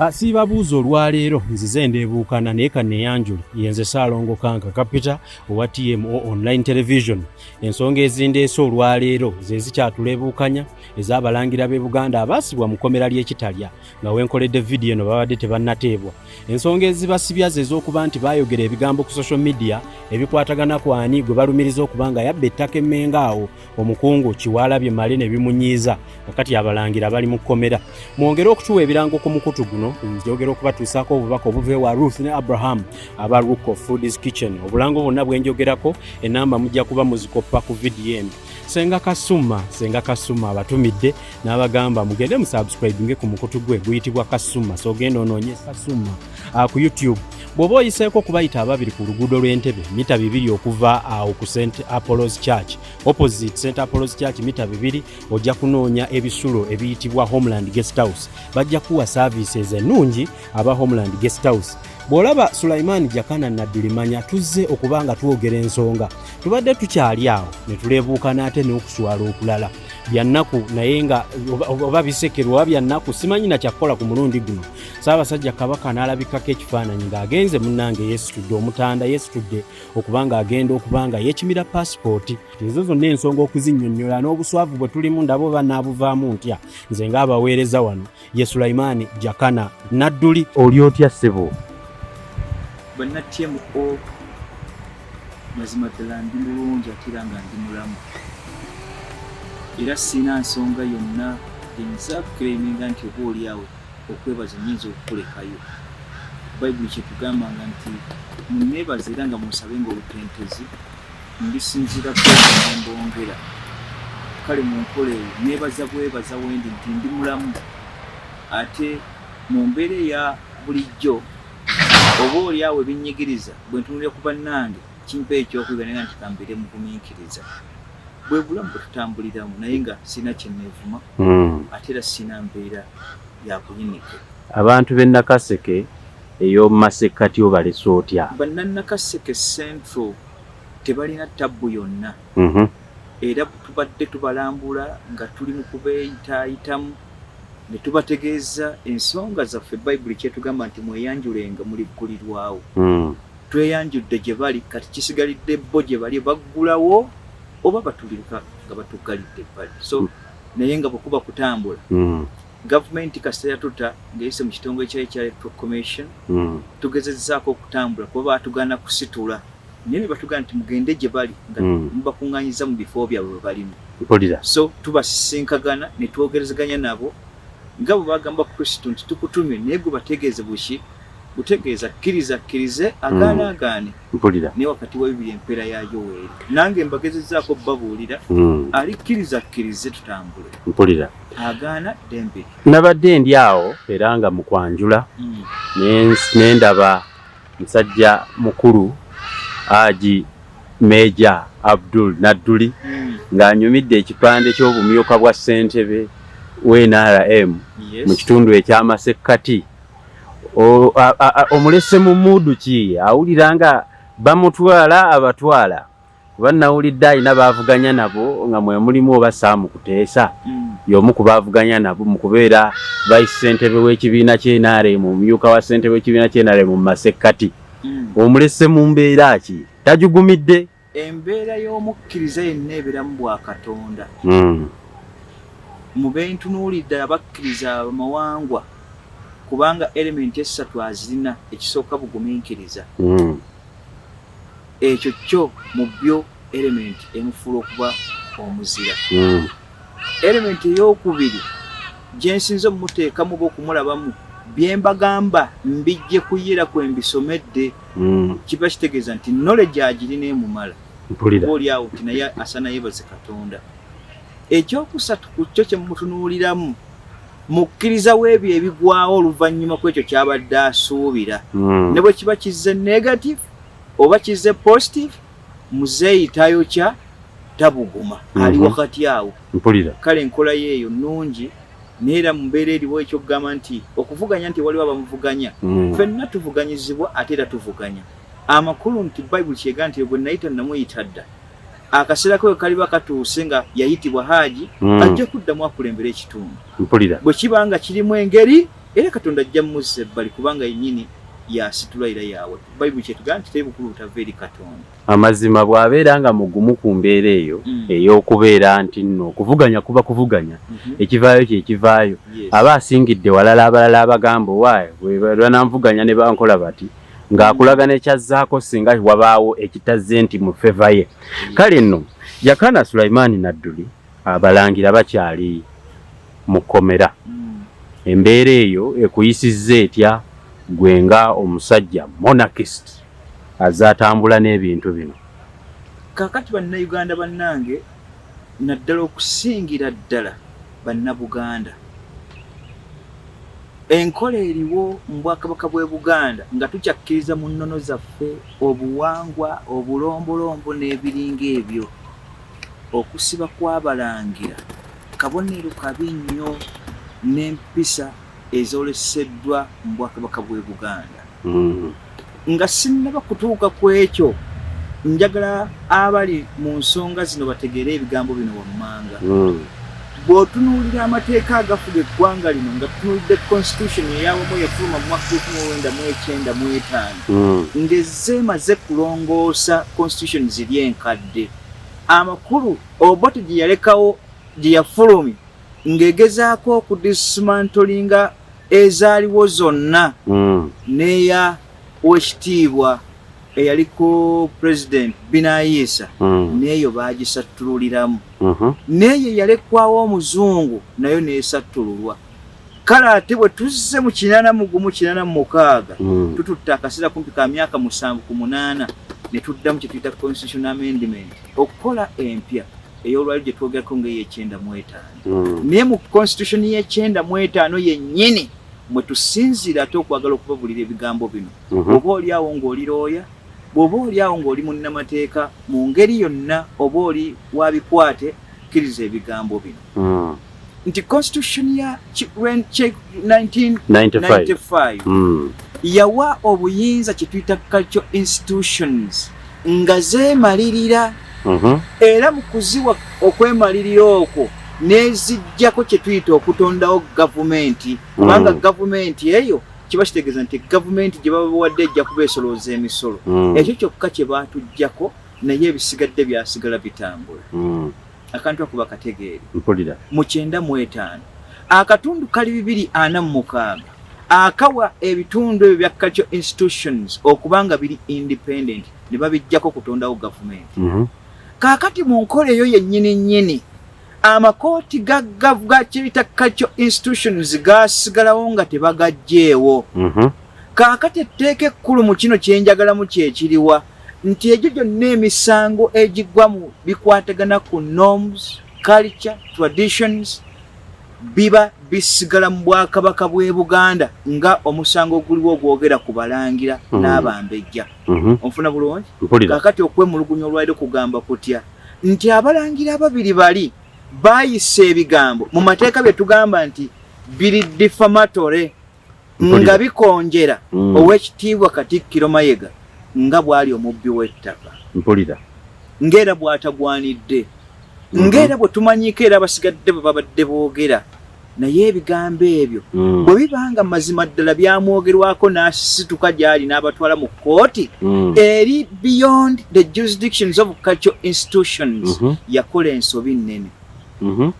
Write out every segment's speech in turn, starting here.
Siibabuuza olwaleero nzize ndeebuukana, naye kanneeyanjule. Yenze Ssaalongo Kanka Kapita owa TMO Online Television. Ensonga ezindeese olwaleero ze zikyatuleebuukanya ez'abalangira b'e Buganda abaasibwa mu kkomera ly'e Kitalya, nga wenkoledde vidiyo eno babadde tebannateebwa. Ensonga ezibasibya ze z'okuba nti baayogera ebigambo ku social media ebikwatagana ku ani gwe balumiriza okuba nga yabba ettaka emmenga awo, omukungu Kiwaalabye Male, ne bimunyiiza. Kakati abalangira bali mu kkomera. Mwongere okutuwa ebirango ku mukutu guno. Njogera okubatuusaako obubaka obuva ewa Ruth ne Abraham aba Ruko Foods Kitchen. Obulango bwonna bwenjogerako, enamba mujja kuba muzikoppa ku vidiyo eno. Senga Kasuma, Senga Kasuma abatumidde n'abagamba mugende musubscribinge ku mukutu gwe guyitibwa Kasuma. So ogenda onoonye Kasuma ku YouTube. Bw'oba oyiseeko okubayita ababiri ku luguudo lw'Entebe, mita 2 okuva awo ku St Apollos Church, opposite St Apollos Church, mita 2, ojja kunoonya ebisulo ebiyitibwa Homeland Guest House. Bajja kuwa services ennungi aba Homeland Guest House. Bw'olaba Sulaiman Jakana Naddulimanya, tuzze okuba nga twogera ensonga. Tubadde tukyali awo ne tuleebuukana ate n'okuswala okulala. Byannaku, naye nga oba bisekerwa oba byannaku, simanyi nakyakukola. Ku mulundi guno Ssaabasajja Kabaka n'alabikako ekifaananyi ng'agenze, munnange, yeesitudde omutanda, yeesitudde okuba ng'agenda okuba nga yeekimira paasipooti. Ezo zonna ensonga okuzinnyonnyola n'obuswavu bwe tulimu, ndaba oba naabuvaamu ntya nze ng'abaweereza wano. Ye Sulaimaani Jakana Nadduli. Oli otya, ssebo? Banna TMO, mazima ddala ndi mulungi ate era nga ndi mulamu, era sirina nsonga yonna gyenyinza kuclaiminga nti oba oli awo okwebaza nyinza okukulekayo. Bayibuli kyetugambanga nti muneebaza era nga munsabenga olutentezi, ndisinziira kwembongera. Kale mu nkola eyo neebaza bwebaza wendi nti ndi mulamu, ate mu mbeera eya bulijjo oba oli awo ebinnyigiriza, bwe ntunulira ku bannange kimpa ekyokuyiga, naye nga nti kambeere mugumiikiriza. Bwe bulamu bwe tutambuliramu, naye nga sirina kyenneevuma ate era sirina mbeera yakuyinike. Abantu b'e Nakaseke ey'omu masekkati obalese otya? Bannanakaseke Central tebalina tabbu yonna, era tubadde tubalambula nga tuli mu kubeeyitaayitamu ne tubategeeza ensonga zaffe. Bayibuli kyetugamba nti mweyanjulenga muliggulirwawo. Tweyanjudde gye bali, kati kisigalidde bo gye bali baggulawo oba batulireka nga batuggalidde ebbali. So naye nga bwe kuba kutambula, gavumenti kasita yatuta ng'eyise mu kitongole kyayo ekya Electoral Commission, tugezezzaako okutambula kuba baatugaana kusitula, naye ne batugamba nti mugende gye bali nga mubakuŋŋaanyiza mu bifo byabwe bwe balimu. So tubasisinkagana ne twogerezeganya nabo nga bwe bagamba Kristo nti tukutumye, naye gwe bategeeze buki butegeeza, kkiriza akkirize, agaana agaane. Naye wakati wa bibiri empeera ya Yoweeri, nange mbagezezzaako babuulira, alikkiriza akkirize, tutambule. Agaana, ddembe. Nabadde ndi awo era nga mu kwanjula ne ndaba musajja mukulu Haji Meja Abdul Nadduli ng'anyumidde ekipande ky'obumyuka bwa ssentebe w'NRM mu kitundu eky'amasekkati. Omulese mu muudu ki? Awulira nga bamutwala abatwala, kuba nawulidde alina baavuganya nabo nga mwe mulimu oba Saamu Kuteesa, y'omu ku baavuganya nabo mu kubeera vice ssentebe w'ekibiina ky'NRM, omumyuka wa ssentebe w'ekibiina ky'NRM mu masekkati. Omulese mu mbeera ki? Tajugumidde? Embeera y'omukkiriza yenna ebeeramu bwa Katonda. Mu bentunuulidde abakkiriza abamawangwa, kubanga element essatu azirina. Ekisooka bugumiikiriza. Ekyo kyo mu byo element emufuula okuba omuzira. Element ey'okubiri gyensinza omumuteekamu oba okumulabamu, bye mbagamba mbijje kuyira kwe mbisomedde, kiba kitegeeza nti knowledge agirina emumala. Oba oli awo nti naye asana yeebaze Katonda. Ekyokusatu ku kyo kye mutunuuliramu, mukkiriza w'ebyo ebigwawo oluvannyuma ku ekyo ky'abadde asuubira, ne bwe kiba kizze negative oba kizze positive, muzeeyi tayokya tabuguma, ali wakati awo. Kale enkola ye eyo nnungi, naye era mu mbeera eriwo ekyokugamba nti okuvuganya nti waliwo abamuvuganya, ffenna tuvuganyizibwa ate era tuvuganya. Amakulu nti Bayibuli kyega nti gwe nayita namuyita dda, akaseera ke kaliba katuuse nga yayitibwa Haaji, ajja kuddamu akulembera ekitundu. Bwe kiba nga kirimu engeri. Era Katonda ajja muzza ebbali, kubanga yennyini yasitula era yawe. Bayibuli kyetugamba nti teri bukulu butava eri Katonda. Amazima, bw'abeera nga mugumu ku mbeera eyo ey'okubeera nti nno okuvuganya kuba kuvuganya, ekivaayo kyekivaayo, aba asingidde walala abalala abagamba owaayo bwe bananvuganya ne bankola bati, ng'akulaga nekyazzaako singa wabaawo ekitazze nti mu favour ye. Kale nno Jakana Sulaimaani Nadduli, abalangira bakyali mu kkomera. Embeera eyo ekuyisizza etya gwe nga omusajja monarchist azze atambula n'ebintu bino? Kaakati Bannayuganda bannange, naddala okusingira ddala Bannabuganda, enkola eriwo mu Bwakabaka bw'e Buganda nga tukyakkiriza mu nnono zaffe, obuwangwa, obulombolombo n'ebiringa ebyo, okusiba kw'abalangira kabonero kabi nnyo n'empisa ezoleseddwa mu Bwakabaka bw'e Buganda. Nga sinnaba kutuuka ku ekyo, njagala abali mu nsonga zino bategeere ebigambo bino wammanga. Bw'otunuulira amateeka agafuga eggwanga lino, nga tutunuulidde constitution eyawamu eyafuluma mu mwaka 1995, ng'ezze emaze kulongoosa constitution ziri enkadde, amakulu Obote gye yalekawo, gye yafulumya ng'egezaako okudismantlinga ezaaliwo zonna, n'eya Owekitiibwa eyaliko President Binayiisa, n'eyo baagisattululiramu, n'eyo eyalekwawo omuzungu nayo n'esattululwa. Kale ate bwe tuzze mu 81, 86, tututte akaseera kumpi ka myaka 7 ku 8, ne tuddamu kye tuyita constitutional amendment okukola empya ey'olwali gye twogerako ng'ey'ekyenda mu etaano. Naye mu constitution y'ekyenda mu etaano yennyini mwe tusinziira ate okwagala okubabulira ebigambo bino. Oba oli awo ng'oli looya, bw'oba oli awo ng'oli munnamateeka, mu ngeri yonna oba oli wa bikwate, kkiriza ebigambo bino nti constitution ya 1995 yawa obuyinza kye tuyita cultural institutions nga zeemalirira, era mu kuziwa okwemalirira okwo n'ezijjako kye tuyita okutondawo gavumenti, kubanga gavumenti eyo kiba kitegeeza nti gavumenti gye baba bawadde ejja kuba esolooza emisolo. Ekyo kyokka kye baatuggyako, naye ebisigadde byasigala bitambula. Akantu ako bakategeere. Mpulira. Mu 95 akatundu kali 246 akawa ebitundu ebyo bya cultural institutions okuba nga biri independent, ne babijjako kutondawo gavumenti. Kaakati mu nkola eyo yennyini nnyini, amakooti ga ga kyeyita cultural institutions gasigalawo nga tebagaggyeewo. Kaakati etteeka ekkulu mu kino kyenjagalamu kyekiriwa nti egyo gyonna emisango egigwa mu bikwatagana ku norms, culture, traditions biba bisigala mu Bwakabaka bw'e Buganda, nga omusango oguliwo ogwogera ku balangira n'abambejja. Onfuna bulungi? Mpulira. Kaakati okwemulugunya olwaliro kugamba kutya? Nti abalangira ababiri bali baayisa ebigambo mu mateeka bye tugamba nti biri defamatory, nga bikonjera Owekitiibwa Katikkiro Mayiga nga bw'ali omubbi w'ettaka, Mpulira. ng'era bw'atagwanidde, ng'era bwe tumanyiko era abasigadde bwe babadde boogera. Naye ebigambo ebyo bwe biba nga mazima ddala byamwogerwako n'asituka gy'ali n'abatwala mu kkooti eri beyond the jurisdictions of cultural institutions, yakola ensobi nnene,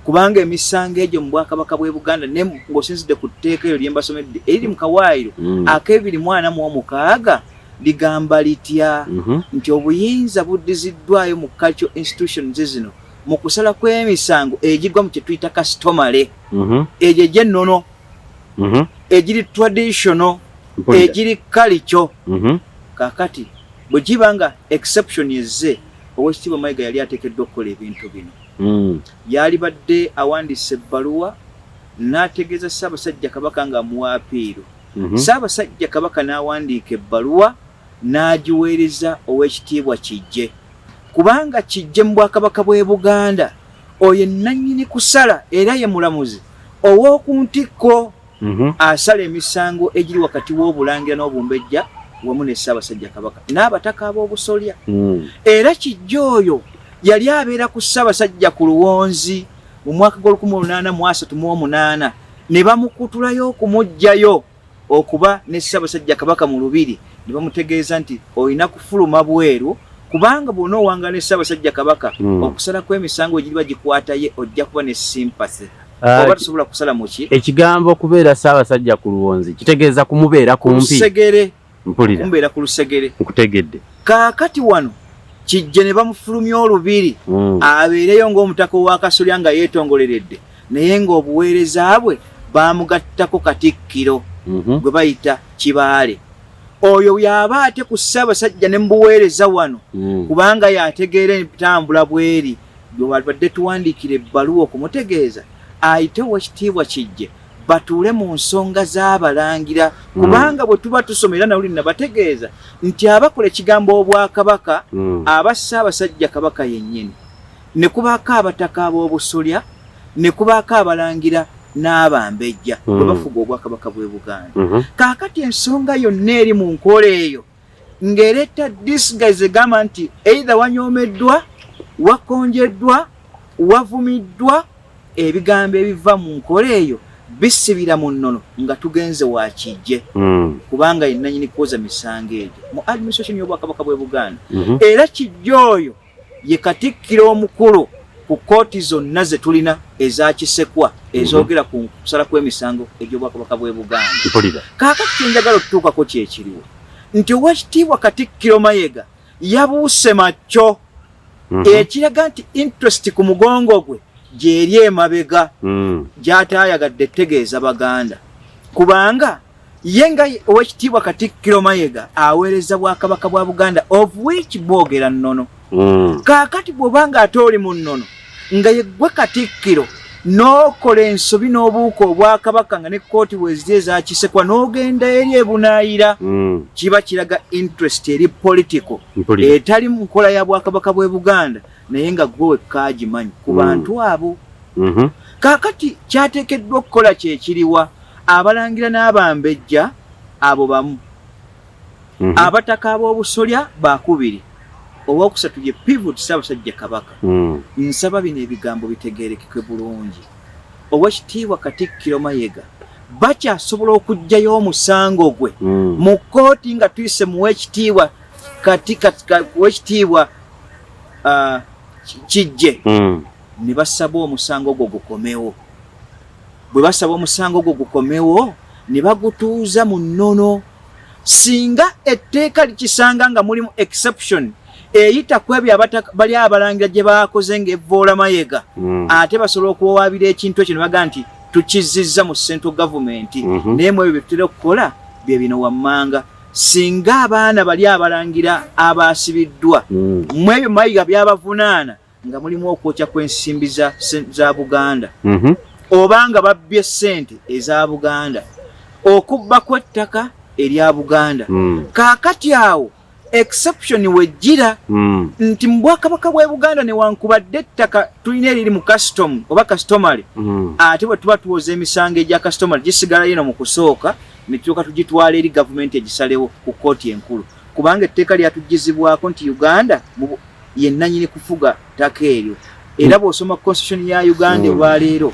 kubanga emisango egyo mu Bwakabaka bw'e Buganda, ne ng'osinzidde ku tteeka eryo lye mbasomedde eriri mu kawaayiro ak'ebiri mu ana mu omukaaga, ligamba litya? Nti obuyinza buddiziddwayo mu cultural institutions zino mu kusala kw'emisango egigwa mu kye tuyita customary, egyo egy'ennono, egiri traditional, egiri culture. Kaakati bwe kiba nga exception ezze, Owekitiibwa Mayiga yali ateekeddwa okukola ebintu bino. Yali badde awandiise ebbaluwa n'ategeeza Ssaabasajja Kabaka ng'amuwa appeal. Ssaabasajja Kabaka n'awandiika ebbaluwa n'agiweereza Owekitiibwa Kijje, kubanga Kijje mu Bwakabaka bw'e Buganda oyo ennannyini kusala era ye mulamuzi ow'oku ntikko, asala emisango egiri wakati w'obulangira n'obumbejja wamu ne Ssaabasajja Kabaka n'abataka ab'obusolya. Era Kijje oyo yali abeera ku Ssaabasajja ku Luwonzi mu mwaka gw'olukumi olunaana mu asatu mu omunaana. Ne bamukutulayo okumuggyayo okuba ne Ssaabasajja Kabaka mu Lubiri, ne bamutegeeza nti olina kufuluma bweru, kubanga bw'onoowangala ne Ssaabasajja Kabaka, okusala kw'emisango egiriba gikwataye ojja kuba ne sympathy. Oba tusobola kusala muki? Ekigambo okubeera Ssaabasajja ku luwonzi kitegeeza kumubeera kumpi. Lusegere. Mpulira. Kumubeera ku lusegere. Nkutegedde. Kaakati wano kijje ne bamufulumya olubiri, abeereyo ng'omutaka ow'akasolya nga yeetongoleredde, naye ng'obuweereza bwe bamugattako katikkiro gwe bayita Kibaale. Oyo y'aba ate ku Ssaabasajja ne mubuweereza wano, kubanga y'ategeera entambula bw'eri. Bwe tuwandiikira ebbaluwa okumutegeeza ayite Owekitiibwa Kijje batuule mu nsonga z'abalangira, kubanga bwe tuba tusoma era nawuli nabategeeza nti abakola ekigambo obwakabaka, aba Ssaabasajja Kabaka yennyini, ne kubaako abataka ab'obusolya, ne kubaako abalangira n'abambejja, bwe bafuga obwakabaka bw'e Buganda. Kaakati ensonga yonna eri mu nkola eyo ng'ereeta disguise egamba nti either wanyoomeddwa, wakonjeddwa, wavumiddwa, ebigambo ebiva mu nkola eyo bisibira mu nnono nga tugenze wa Kijje, kubanga ye nannyini kwoza misango egyo mu administration y'obwakabaka bw'e Buganda. Era Kijje oyo ye katikkiro omukulu ku kkooti zonna ze tulina eza kisekwa ezoogera ku kusala kw'emisango egy'obwakabaka bw'e Buganda. Kaakati kyenjagala okutuukako kyekiriwo nti Owekitiibwa Katikkiro Mayega yabuuse makyo, ekiraga nti interest ku mugongo gwe gyeri emabega, gy'ataayagadde tegeeza Baganda, kubanga ye nga Owekitiibwa Katikkiro Mayega aweereza bwakabaka bwa Buganda, of which bwogera nnono. Kaakati bw'obanga ate oli mu nnono nga yeggwe katikkiro n'okola ensobi n'obuuka obwakabaka nga ne kkooti weziri ezakisekwa n'ogenda eri ebunaayira, kiba kiraga interest eri political etali mu nkola ya bwakabaka bw'e Buganda, naye nga gwe wekka agimanyi ku bantu abo. Kaakati kyateekeddwa okukola kyekiriwa? Abalangira n'abambejja abo bamu, abataka ab'obusolya bakubiri, owokusatu ye pivot Ssaabasajja Kabaka. Nsaba bino ebigambo bitegeerekeke bulungi. Owekitiibwa Katikkiro Mayega bakyasobola okuggyayo omusango gwe mu kkooti nga tuyise muwekitiibwa wekitiibwa Kijje, ne basaba omusango gwo gukomewo. Bwe basaba omusango gwo gukomewo ne bagutuuza mu nnono, singa etteeka likisanga nga mulimu exception eyita ku ebyo bali abalangira gye bakoze ng'evvoola Mayega, ate basobola okuwawaabira ekintu ekyo ne bagaa nti tukizizza mu central government. Naye mu ebyo bye tutera okukola bye bino wammanga, singa abaana bali abalangira abaasibiddwa mu ebyo Mayiga byabavunaana nga mulimu okwokya kw'ensimbi za Buganda, oba nga babbye ssente eza Buganda, okubba kw'ettaka erya Buganda, kaakati awo exception wejjira nti mu bwakabaka bw'e Buganda, newankubadde ettaka tulina eriri mu custom oba customary, ate bwe tuba tuwoza emisango egya customary gisigala yino mu kusooka ne tulyoka tugitwala eri gavumenti egisalewo ku kkooti enkulu, kubanga etteeka lyatugizibwako nti Uganda ye nannyini kufuga ttaka eryo. Era bw'osoma constitution ya Uganda olwaleero,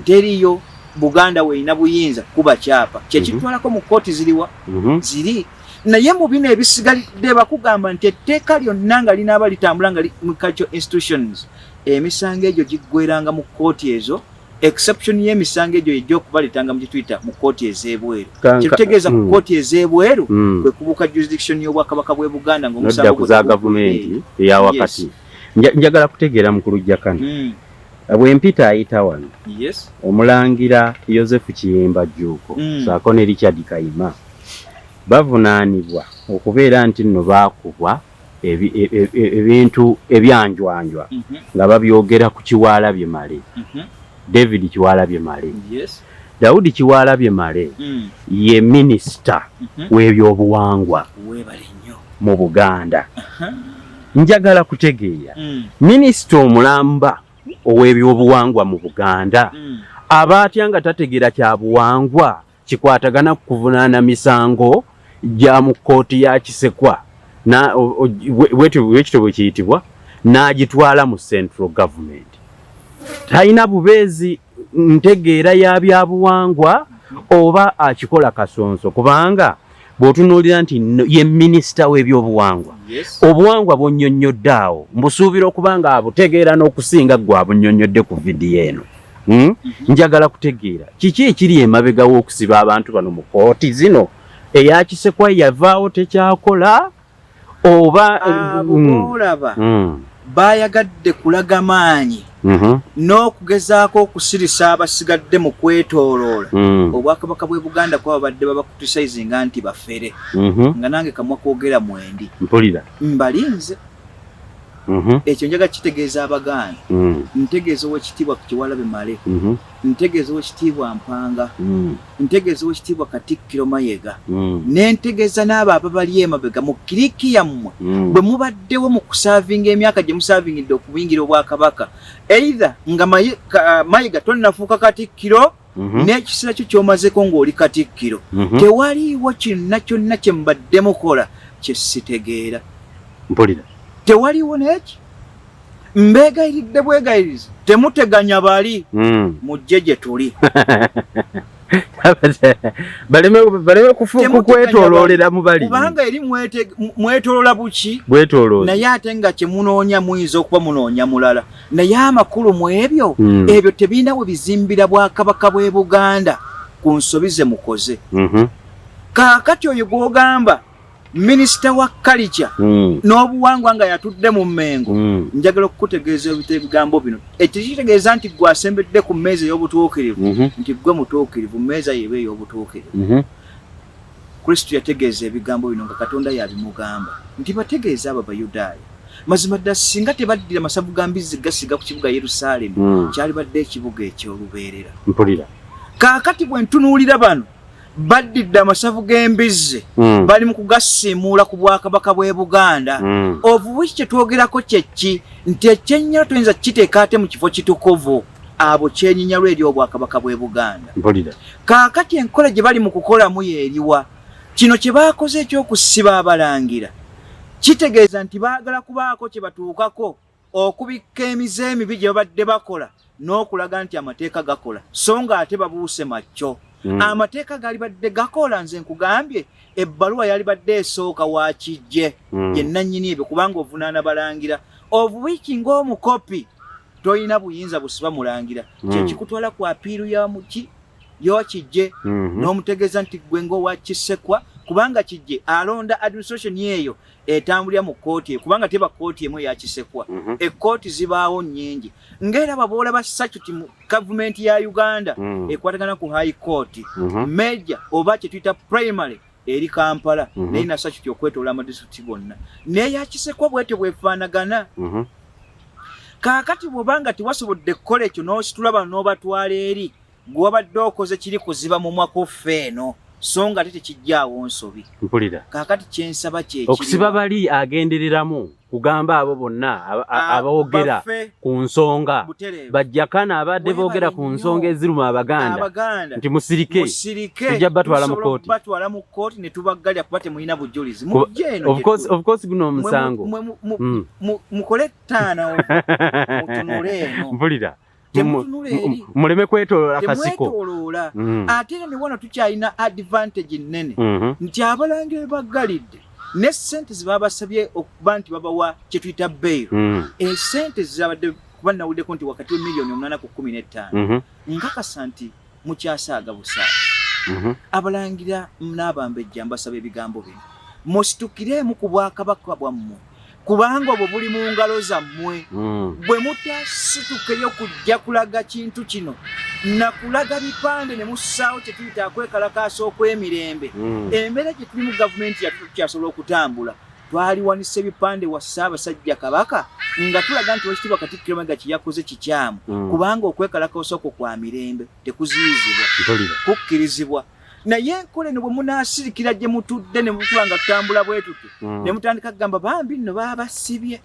teriyo Buganda weerina buyinza kuba kyapa kyekitwalako mu kkooti ziriwa ziri. Naye mu bino ebisigalidde bakugamba nti etteeka lyonna nga linaaba litambula nga mu cultural institutions, emisango egyo giggweranga mu kkooti ezo. Exception y'emisango egyo ejja okubaleetanga mu kituyita mu kkooti ez'ebweru. Kitutegeeza ku kkooti ez'ebweru kwe kubuuka jurisdiction y'obwakabaka bw'e Buganda ng'omusango ku za gavumenti eya wakati. Njagala kutegeera, mukulu Jakana, bwe mpita ayita wano, omulangira Yosefu Kiyemba Jjuuko saako ne Richard Kayima bavunaanibwa okubeera nti nno baakubwa ebintu ebyanjwanjwa nga babyogera ku Kiwaalabye Male, David Kiwaalabye Male. Daudi Kiwaalabye Male ye minisita w'ebyobuwangwa mu Buganda. Njagala kutegeera, minisita omulamba ow'ebyobuwangwa mu Buganda aba atya nga tategeera kya buwangwa kikwatagana ku kuvunaana misango gya mu kkooti ya kisekwa, bwekityo bwe kiyitibwa, n'agitwala mu central government? Talina bubeezi. ntegeera ya byabuwangwa oba akikola kasonso, kubanga bw'otunuulira nti ye minisita w'ebyobuwangwa, obuwangwa bw'onnyonnyodde awo mbusuubira okuba nga abutegeera n'okusinga ggwe abunnyonnyodde ku vidiyo eno. Njagala kutegeera kiki ekiri emabega w'okusiba abantu bano mu kooti zino. Eya Kisekwa yavaawo tekyakola oba? Abo boolaba bayagadde kulaga maanyi n'okugezaako okusirisa abasigadde mu kwetooloola obwakabaka bw'e Buganda, kuba babadde babacriticinga nti bafere, nga nange kamwa kwogera mwendi. Mpulira. Mbalinze. Ekyo njaga kitegeeza Abaganda, ntegeeza Owekitiibwa Kiwalabe Male, ntegeeza Owekitiibwa Mpanga, ntegeeza Owekitiibwa Katikkiro Mayega, nentegeeza n'abo ababali emabega mu clique yammwe. Bwe mubaddewo mu kuservinga emyaka gye muservingidde okuyingira obwakabaka, either nga Mayiga tonnafuuka katikkiro, n'ekiseera kyo ky'omazeko ng'oli katikkiro, tewaliiwo kyonna kyonna kye mubadde mukola kye sitegeera. Mpulira. Tewaliwo n'eki mbeegayiridde bwegayirizi, temuteganya bali, mujje gye tuli. Baleme kukwetooloolera mu bali. Kubanga eri mwetoloola buki? Bwetooloozi. Naye ate nga kye munoonya muyinza okuba munoonya mulala, naye amakulu mu ebyo, ebyo tebirina we bizimbira bwakabaka bw'e Buganda ku nsobi ze mukoze. Kaakati oyo gw'ogamba minisita wa culture n'obuwangwa nga yatudde mu Mmengo, njagala okukutegeeza ebigambo bino. Ekyo kitegeeza nti gwe asembedde ku mmeeza ey'obutuukirivu, nti gwe mutuukirivu, mmeeza yeba ey'obutuukirivu. Kristo yategeeza ebigambo bino nga Katonda yabimugamba nti bategeeza abo Abayudaaya, mazima ddala singa tebaddira masavu ga mbizzi gasiga ku kibuga Yerusaalemi, kyalibadde ekibuga eky'olubeerera. Mpulira. Kaakati bwe ntunuulira bano baddidde amasavu g'embizzi, bali mu kugasiimuula ku bwakabaka bw'e Buganda, of which kye twogerako kyeki nti ekyennyalo toyinza kukiteeka ate mu kifo kitukuvu. Abo kyenyinyalwa eri obwakabaka bw'e Buganda. Mpulira. Kaakati enkola gye bali mu kukolamu yeeriwa? Kino kye baakoze ekyokusiba abalangira kitegeeza nti baagala kubaako kye batuukako okubikka emize emibi gye babadde bakola n'okulaga nti amateeka gakola, so nga ate babuuse makyo. Amateeka galibadde gakola, nze nkugambye, ebbaluwa yalibadde esooka wa Kijje, ye nannyini ebyo, kubanga ovunaana balangira, of which ng'omukopi tolina buyinza busiba mulangira. Kyekikutwala ku appeal ya muki yokijje, n'omutegeeza nti gwe ng'owa Kisekwa, kubanga Kijje alonda administration eyo etambulira mu kkooti eyo, kubanga teba kkooti emu eya Kisekwa. Ekkooti zibaawo nnyingi, ng'era baboolaba circuit mu gavumenti ya Uganda ekwatagana ku high court major oba kye tuyita primary eri Kampala, naye na circuit okwetoola amadisitulikiti gonna, n'eya Kisekwa bwetyo bwefaanagana. Kaakati bw'obanga tewasobodde kukola ekyo n'ositula bano n'obatwala eri, gwe wabadde okoze kiri kuziba mumwa kuffe eno, so nga ate tekijjaawo nsobi. Mpulira. Kaakati kyensaba kyekiri Okusiba bali agendereramu kugamba abo bonna aboogera baffe ku nsonga butereevu. Bajjakana abadde Weebale boogera ku nnyo. nsonga eziruma Abaganda Abaganda nti musirike. Musirike. Tujja batwala mu Tusobola kkooti. okubatwala mu kkooti ne tubaggalira kuba temulina bujulizi. Mujje eno Of gye course, tuli. of course, guno omusango Mukole ttaano mutunule eno. Mpulira. Temutunula eri. Muleme kwetoloola kasiko. Temwetooloola. Ate era ne wano tukyalina advantage nnene nti abalangira be baggalidde ne ssente ze babasabye okuba nti babawa kye tuyita bail, esente zabadde, kuba nawuliddeko nti wakati we miliyoni 8 ku 15, nkakasa nti mukyasaaga busaaga. Abalangira n'abambejja, mbasaba ebigambo bino, musitukiremu ku bwakabaka bwammwe, kubanga obwo buli mu ngalo zammwe. Bwe mutasitukeyo kujja kulaga kintu kino nakulaga bipande ne mussaawo kye tuyita akwekalakaasa okw'emirembe, embeera gye tulimu gavumenti yattu tukyasobola okutambula. Twaliwanisa ebipande wa Ssaabasajja Kabaka nga tulaga nti Owekitiibwa Katikkiro Mayiga kye yakoze kikyamu, kubanga okwekalakaasa okwo kwa mirembe, tekuziyizibwa, Mpulira. kukkirizibwa. Naye enkola eno bwe munaasirikira gye mutudde ne mutuba nga tutambula bwe tutyo, ne mutandika kugamba bambi nno baabasibye,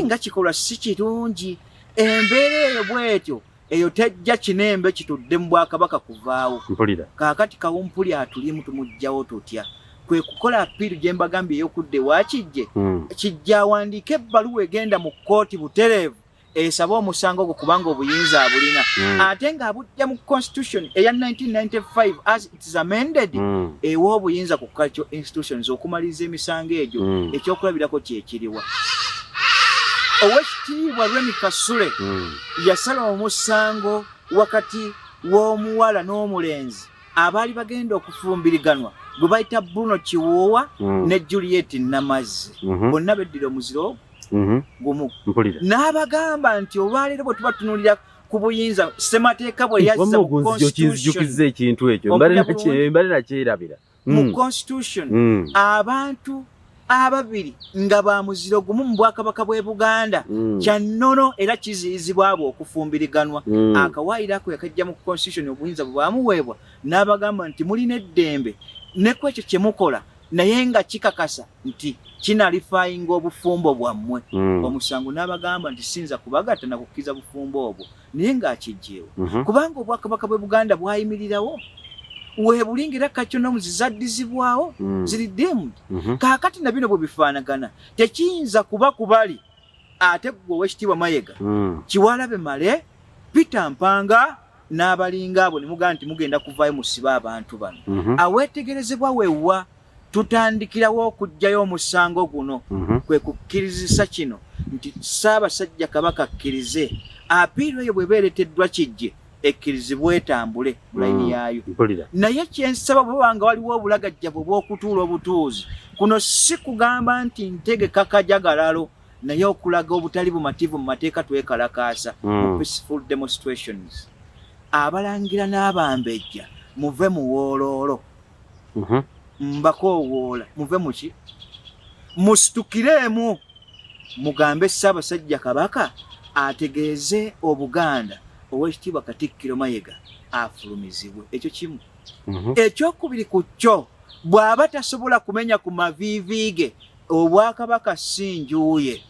nga kikolwa si kirungi, embeera eyo bwetyo eyo tejja kinembe kitudde mu bwakabaka kuvaawo. Mpulira. Kaakati kawumpuli atulimu tumuggyawo tutya? Kwe kukola appeal gye mbagambye ey'okudda ewa Kijje. Kijje awandiike ebbaluwa egenda mu kkooti butereevu. Esabe omusango ogwo kubanga obuyinza abulina, ate ng'abujja mu constitution eya 1995 as it is amended, ewa obuyinza ku cultural institutions okumaliriza emisango egyo. Ekyokulabirako kyekiriwa? Owekitiibwa Remi Kasule yasala omusango wakati w'omuwala n'omulenzi abaali bagenda okufumbiriganwa gwe bayita Bruno Kiwuuwa ne Juliet Namazzi. Bonna beddira omuziro gumu. N'abagamba nti olwaleero bwe tuba tutunulira ku buyinza ssemateeka bwe yazza mu constitution, ekintu ekyo mbadde nakyerabira. Mu constitution, abantu ababiri nga ba muziro gumu mu bwakabaka bw'e Buganda, kyannono era kiziyizibwa abo okufumbiriganwa. Akawaayiro ako yakajja mu constitution, obuyinza bwe bwamuweebwa n'abagamba nti mulina eddembe ne ku ekyo kye mukola, naye nga kikakasa nti kinullifyinga obufumbo bwammwe. Omusango n'abagamba nti sinza kubagatta na kukkiriza bufumbo obwo, naye ng'akijjeewo, kubanga obwakabaka bw'e Buganda bwayimirirawo weebuli nga era cultural norms zaddizibwawo, ziri deemed. Kaakati na bino bwe bifaanagana, tekiyinza kuba kubali ate gwe Owekitiibwa Mayega, Kiwalabe Male, Peter Mpanga n'abalinga abo ne mugamba nti mugenda kuvaayo musibe abantu bano. Aweetegerezebwa wewa tutandikirawo okuggyayo omusango guno, kwe kukkirizisa kino nti Ssaabasajja Kabaka akkirize appeal eyo bw'eba ereeteddwa kijje ekkirizibwe etambule mu layini yaayo. Naye kyensaba, bwe nga waliwo obulagajjavu obw'okutuula obutuuzi, kuno si kugamba nti ntegeka kajagalalo, naye okulaga obutali bumativu mu mateeka twekalakaasa mu peaceful demonstrations. Abalangira n'abambejja, muve mu wooloolo. Mbakoowoola muve muki, musitukireemu mugambe Ssaabasajja Kabaka ategeeze Obuganda, Owekitiibwa Katikkiro Mayiga afulumizibwe. Ekyo kimu. Ekyokubiri ku kyo, bw'aba tasobola kumenya ku maviivi ge, obwakabaka si njuye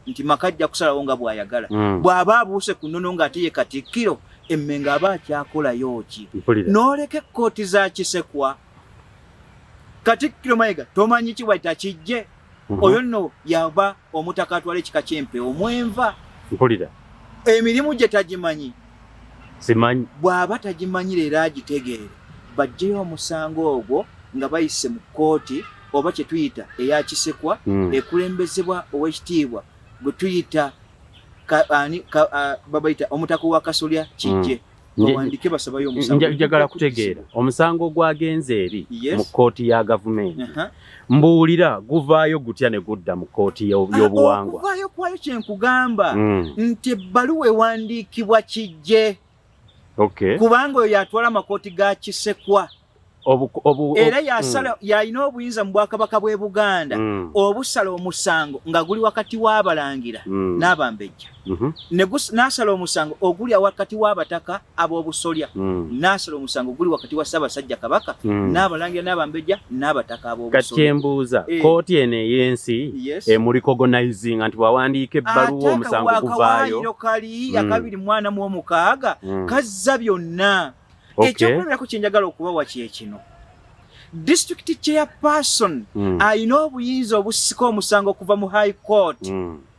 nti maka ajja kusalawo nga bw'ayagala. Bw'aba abuuse ku nnono ng'ate ye Katikkiro, Emmengo aba akyakolayo ki? N'oleka ekkooti za Kisekwa. Katikkiro Mayiga tomanyi ki bwayita kijje? Oyo nno yaba omutaka atwala ekika ky'empeewo mwenva. Mpulira. Emirimu gye tagimanyi? Simanyi. Bw'aba tagimanyi leero agitegeere, baggyeyo omusango ogwo nga bayise mu kkooti oba kye tuyita eya Kisekwa, ekulembezebwa Owekitiibwa gwe tuyita ani babayita omutaka wa Kasolya Kijje. Bawandike basabayo omusango. Njagala kutegeera omusango gwagenze eri mu kkooti ya gavumenti. Mbuulira, guvaayo gutya ne gudda mu kkooti y'obuwangwa? Okuvaayo kwayo kyenkugamba nti ebbaluwa ewandiikibwa Kijje, kubanga oyo yatwala amakooti ga Kisekwa era yasala, yalina obuyinza mu bwakabaka bw'e Buganda obusala omusango nga guli wakati w'abalangira n'abambejja, n'asala omusango oguli wakati w'abataka ab'obusolya, n'asala omusango oguli wakati wa Ssaabasajja Kabaka n'abalangira n'abambejja n'abataka ab'obusolya. Kati kyembuuza, kooti eno ey'ensi emurecognizinga nti bw'awandiika ebbaluwa omusango guvaayo? Kali akabiri mwana mu omukaaga kazza byonna. Ekyokulabirako kyenjagala okubawa kyekino: district chairperson ayina obuyinza obusika omusango okuva mu High Court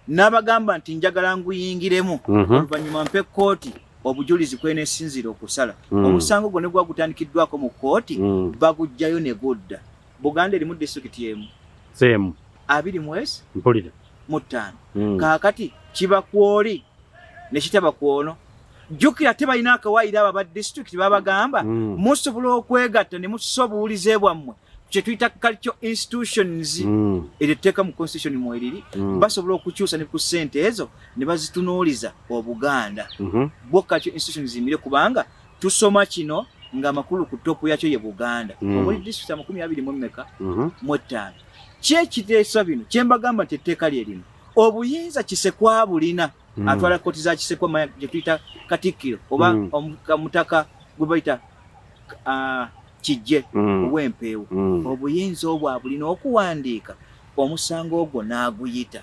n'abagamba nti njagala nguyingiremu, oluvannyuma mpe kooti obujulizi kwenesinzira okusala omusango gwo. Ne gwa gutandikiddwako mu kooti, baguggyayo ne gudda. Buganda erimu disitulikiti emu, Seemu. Abiri mu esi Mpulira. Mu ttaano. Kaakati kiba kwoli ne kitaba kwono. Jjukira tebalina akawaayiro abo aba disitulikiti, babagamba musobola okwegatta ne mutusa obuwulize bwammwe kye tuyita cultural institutions. Eryo etteeka mu constitution mweriri. Basobola okukyusa ne ku ssente ezo ne bazitunuuliza Obuganda bwo cultural institutions ziyimire, kubanga tusoma kino ng'amakulu ku top yakyo ye Buganda, omuli disitulikiti 25 mmeka? Mu ttaano. Ki ekiteesa bino? Kyembagamba nti etteeka lye lino, obuyinza Kisekwa bulina, atwala kooti za Kisekwa gye tuyita Katikkiro oba omutaka gwe bayita Kijje ow'empeewo. Obuyinza obwo abulina okuwandiika omusango ogwo n'aguyita,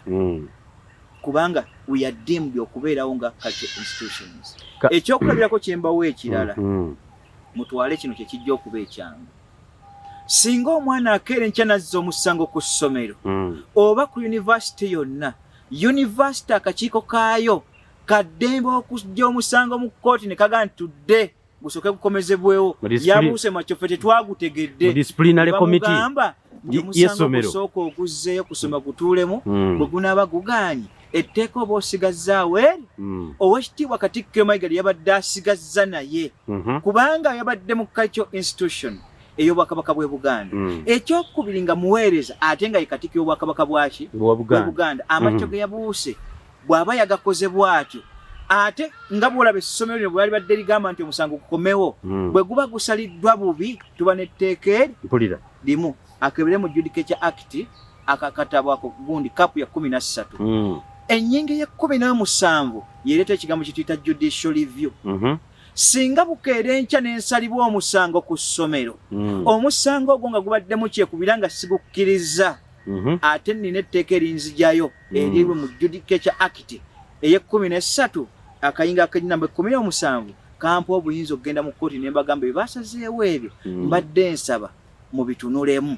kubanga we are deemed okubeerawo nga cultural institutions. Ekyokulabirako kyembawo ekirala, mutwale kino kyekijja okuba ekyangu: singa omwana akeera enkya nazza omusango ku ssomero oba ku yunivasite yonna, yunivasite akakiiko kaayo Kaddembe okujja omusango mu kkooti ne kagaa nti tudde gusooke gukomezebwewo. Yabuuse makyo, ffe tetwagutegedde. Bamugamba nti omusango gusooka oguzzeeyo kusoma gutuulemu, bwe gunaaba gugaanye etteeka oba osigazzaawo eri. Owekitiibwa Katikkiro Mayiga lye yabadde asigazza naye, kubanga yabadde mu cultural institution ey'Obwakabaka bw'e Buganda. Ekyokubiri, nga muweereza ate nga ye Katikkiro w'Obwakabaka bwaki? Bwa Bwe Buganda. Amakyo ge yabuuse bw'aba yagakoze bw'atyo, ate nga bw'olaba essomero lino bwe balibadde ligamba nti omusango gukomewo, bwe guba gusaliddwa bubi, tuba n'etteeka eri limu akebere mu Judicature Act, akakatabo ako gundi kapu ya 13, ennyingo ey'e17 yereeta ekigambo kye tuyita judicial review. Singa bukeera enkya n'ensalibwa omusango ku ssomero, omusango ogwo nga gubaddemu kyekubira nga sigukkiriza, ate nina etteeka erinzijayo eriri mu Judicature Act ey'e13, akayingo ak'enamba 17, kampa obuyinza okugenda mu kkooti ne mbagamba bye basazeewo ebyo mbadde nsaba mubitunulemu.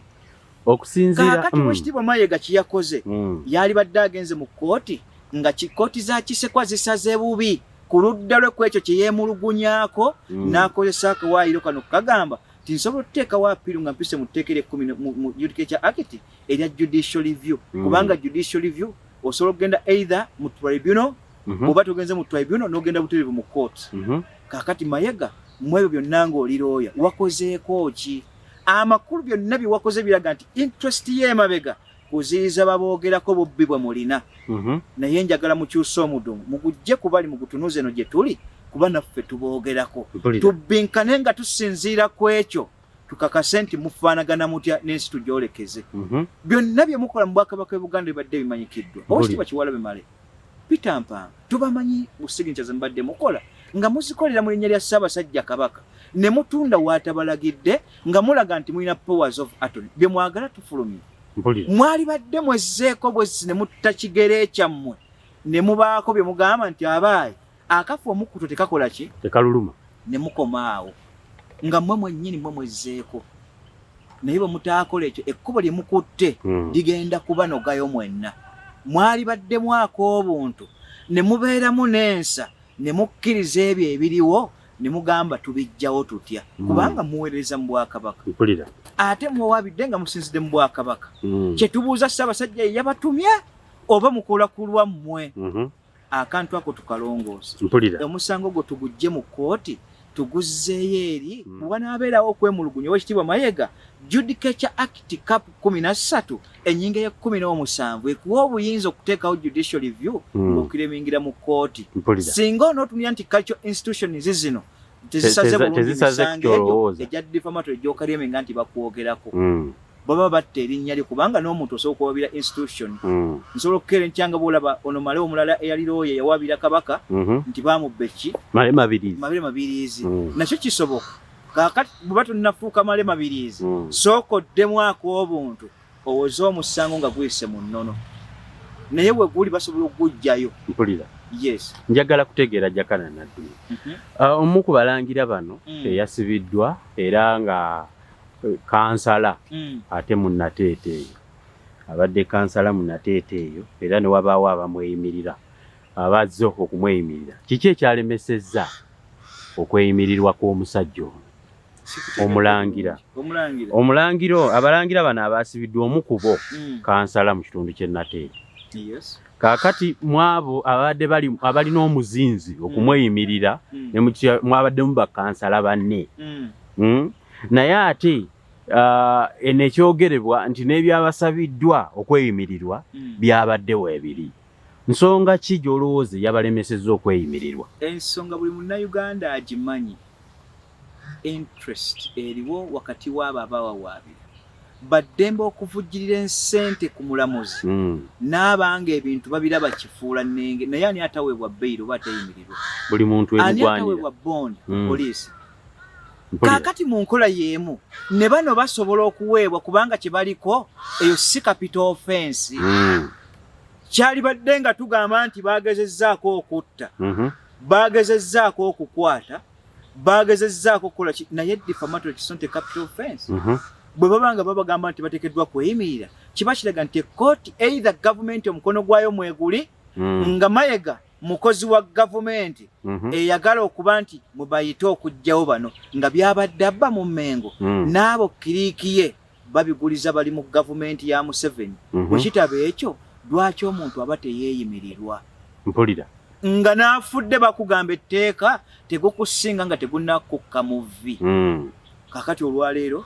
Okusinziira Kaakati Wekitiibwa Mayiga kye yakoze, yalibadde agenze mu kkooti nga kkooti za Kisekwa zisaze bubi ku ludda lwe ku ekyo kye yeemulugunyaako, n'akozesa akawaayiro kano kagamba nti nsobola okuteekawo appeal nga mpise mu tteeka ery'ekkumi mu Judicature Act erya judicial review, kubanga judicial review osobola okugenda either mu tribunal, bw'oba togenze mu tribunal n'ogenda butereevu mu court. Kaakati Mayega, mu ebyo byonna ng'oli looya, wakozeeko ki? Amakulu byonna bye wakoze biraga nti interest y'emabega kuziyiza baboogerako bubbi bwe mulina. Naye njagala mukyuse omudumu, mugujje kubali, mugutunuze eno gye tuli, kuba naffe tuboogerako. Tubbinkane nga tusinziira ku ekyo, tukakase nti mufaanagana mutya n'ensi tugyolekeze. Byonna bye mukola mu Bwakabaka bwe Buganda bibadde bimanyikiddwa. Owekitiibwa Kiwalabye Male, Peter Mpanga, tubamanyi mu signature ze mubadde mukola nga muzikolera mu linnya lya Ssaabasajja Kabaka, ne mutunda waatabalagidde nga mulaga nti mulina powers of attorney. Bye mwagala tufulumye. Mwali badde mwezzeeko bwezzi ne mutta kigere kyammwe ne mubaako bye mugamba nti abaayi akafu omukkuto tekakola ki? Tekaluluma. Ne mukoma awo nga mmwe mwennyini mmwe mwezzeeko. Naye bwe mutaakola ekyo, ekkubo lye mukutte ligenda kubanogayo mwenna. Mwali baddemu ak'obuntu ne mubeeramu n'ensa ne mukkiriza ebyo ebiriwo ne mugamba tubijjawo tutya, kubanga muweereza mu Bwakabaka. Ate muwabidde nga musinzidde mu Bwakabaka. Kye tubuuza, Ssaabasajja ye yabatumye oba mukola ku lwammwe? Akantu ako tukalongoose. Omusango gwo tugujje mu kkooti, tuguzzeeyo eri. Wanaabeerawo okwemulugunya, Owekitiibwa Mayega, Judicature Act Cap 13 ennyingo ey'e17 ekuwa obuyinza okuteekawo judicial review ng'okiremingira mu kkooti. Singa onootunulira nti cultural institutions zino tezisaze bulungi misango egyo egya defamatory gy'okalyemenga nti bakwogerako, baba batta erinnya lyo, kubanga n'omuntu osobola okuwabira institution. Nsobola okukeera enkyanga bw'olaba ono Male omulala eyali looya yawabira Kabaka nti baamubba eki? Male Mabirizi. Male Mabirizi. Nakyo kisoboka. Kaakati bw'oba tonnafuuka Male Mabirizi, sooka oddemu ak'obuntu owoze omusango nga guyise mu nnono, naye bwe guli basobola okuguggyayo. Mpulira. Njagala kutegeera Jakana Nadduli. Omu ku balangira bano eyasibiddwa era nga kansala ate munnateete eyo, abadde kansala munnateete eyo, era ne wabaawo abamweyimirira abazze okumweyimirira. Kiki ekyalemesezza okweyimirirwa kw'omusajja ono omulangira? Omulangira, abalangira bano abasibiddwa, omu ku bo kansala mu kitundu ky'e Nateete. Kaakati mwabo abadde bali abalina omuzinzi okumweyimirira, ne mwabaddemu bakansala banne. Naye ate eno ekyogerebwa nti n'ebyabasabiddwa okweyimirirwa byabadde weebiri. Nsonga ki gy'olowooza eyabalemesezza okweyimirirwa? Ensonga buli Munnayuganda agimanyi. Interest eriwo wakati w'abo abawawaabira, baddembe okuvujjirira ensente ku mulamuzi n'abanga ebintu babiraba kifuula nnenge. Naye ani ataweebwa bail oba ateyimirirwa? Buli muntu. Ani ataweebwa bond ku poliisi? Kaakati mu nkola y'emu ne bano basobola okuweebwa, kubanga kye baliko eyo si capital offense. Kyalibadde nga tugamba nti bagezezzaako okutta, bagezezzaako okukwata, bagezezzaako okukola ki, naye defamatory is not a capital offense. Bwe baba nga babagamba nti bateekeddwa kweyimirira, kiba kiraga nti ekkooti either gavumenti omukono gwayo mweguli nga Mayega. Mukozi wa gavumenti eyagala okuba nti mubayite okuggyawo bano nga byabadde abba mu Mmengo n'abo kiriikiye babiguliza bali mu gavumenti ya Museveni. Bwe kitaba ekyo, lwaki omuntu aba teyeeyimirirwa? Mpulira. Nga n'afudde bakugamba etteeka tegukusinga nga tegunnakukka mu vvi. Kaakati olwaleero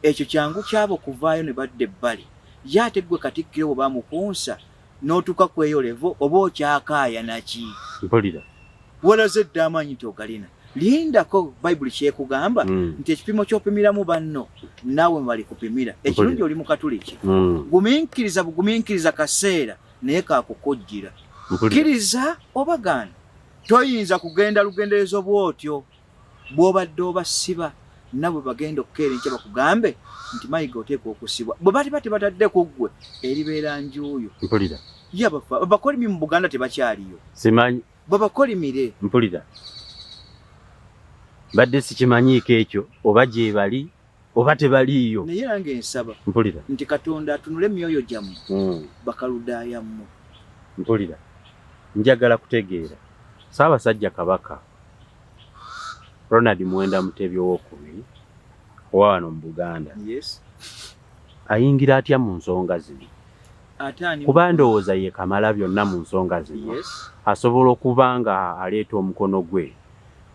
ekyo kyangu kyabo kuvaayo ne badda ebbali. Ye ate ggwe Katikkiro bw'oba mukunsa n'otuuka ku eyo level oba okyakaayana ki? Mpulira. Walaze dda amaanyi nti ogalina. Lindako Bayibuli ky'ekugamba nti ekipimo ky'opimiramu banno naawe mwe balikupimira. Ekirungi oli Mukatuliki. Gumiikiriza bugumiikiriza kaseera naye kakukujjira. Kkiriza oba gaana. Toyinza kugenda lugenderezo bw'otyo bw'obadde obasiba nabwe bagenda okukeera enkya bakugambe nti Mayiga oteekwa okusibwa. Bwe baliba tebatadde ku ggwe eribeera njuuyo. Mpulira. Ye abafa abakolimi mu Buganda tebakyaliyo. Simanyi. Babakolimire. Mpulira. Mbadde sikimanyiiko ekyo oba gyebali oba tebaliiyo. Naye nange nsaba. Mpulira. Nti Katonda atunule emyoyo gyammwe Bakaludaaya mmwe. Mpulira. Njagala kutegeera. Ssaabasajja Kabaka Ronald Muwenda Mutebi Owookubiri owa wano mu Buganda ayingira atya mu nsonga zino? Kuba ndowooza ye kamala byonna mu nsonga zino. Asobola okuba nga aleeta omukono gwe